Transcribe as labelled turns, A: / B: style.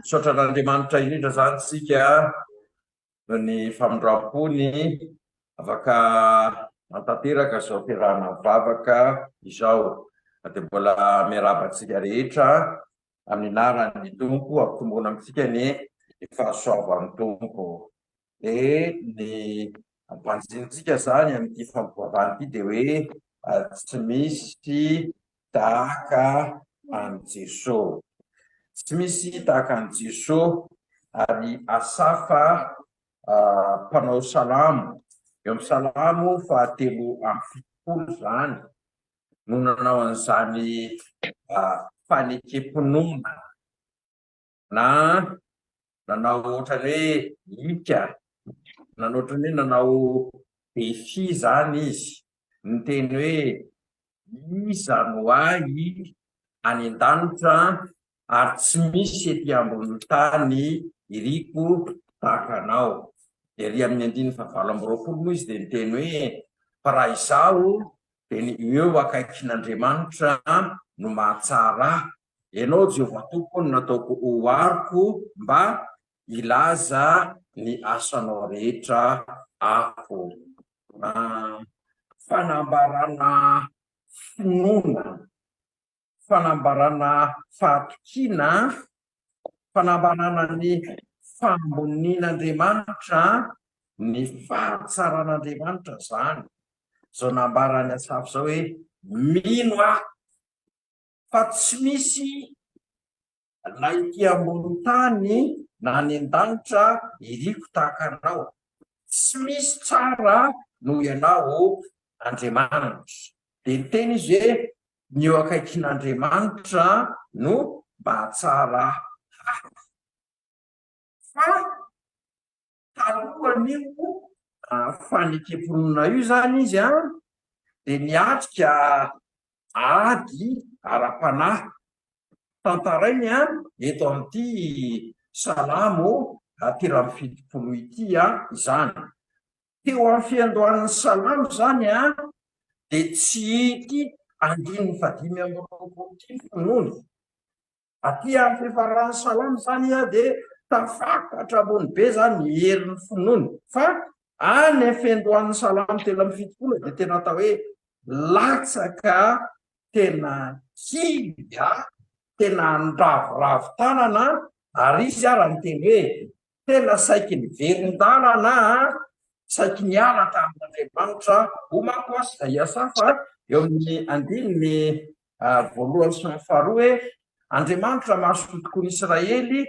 A: Misaotra an'Andriamanitra indrindra izany isika noho ny famindram-pony afaka manatanteraka izao fiarahana mivavaka izao. Dia mbola miarahaba antsika rehetra amin'ny anaran'ny Tompo, ampitomboina amintsika anie ny fahasoavan'ny Tompo. Dia ny ampanjintsika izany amin'ity fampivavahana ity dia hoe tsy misy tahaka an'i Jeso. Tsy misy tahaka an'i Jeso ary Asafa mpanao salamo, eo amin'ny salamo fahatelo amby 70 izany no nanao an'izany fanekem-pinoana na nanao ohatran'ny hoe ika, nanao ohatran'ny hoe nanao défi izany izy, niteny hoe Iza no ahy any an-danitra ary tsy misy ety ambonin'ny tany iriko tahaka anao. Ery amin'ny andininy fahavalo amby 20 moa izy dia niteny hoe, Fa raha izaho dia ny eo akaikin'Andriamanitra no mahatsara ahy. Ianao Jehovah Tompo no nataoko ho aroko mba hilaza ny asanao rehetra aho. Fanambarana finoana, fanambarana fahatokiana, fanambarana ny fahambonian'Andriamanitra, ny fahatsaran'Andriamanitra izany. Izao nambaran'i Asafa izao hoe, mino aho fa tsy misy Na ety ambony tany na any an-danitra iriko tahaka anao. Tsy misy tsara noho ianao Andriamanitra. Dia niteny izy hoe, ny eo akaikin'Andriamanitra no mahatsara ahy. Fa talohan'io fanekem-pinoana io izany izy dia niatrika ady ara-panahy. Tantarainy eto amin'ity Salamo 73 ity izany. Teo amin'ny fiandohan'ny Salamo izany dia tsy ity andininy fahadimy amby 20 ity ny finoany. Aty amin'ny fifaran'ny Salamo izany dia tafakatra ambony be izany ny herin'ny finoany. Fa any amin'ny fiandohan'ny Salamo 73 dia tena atao hoe latsaka tena kivy a, tena niraviravy tanana ary izy ara niteny hoe tena saiky niverin-dalana a, saiky niala tamin'Andriamanitra. Hoy manko i Asafa eo amin'ny andininy voalohany sy ny faharoa hoe Andriamanitra mahasoa tokoa ny Israely.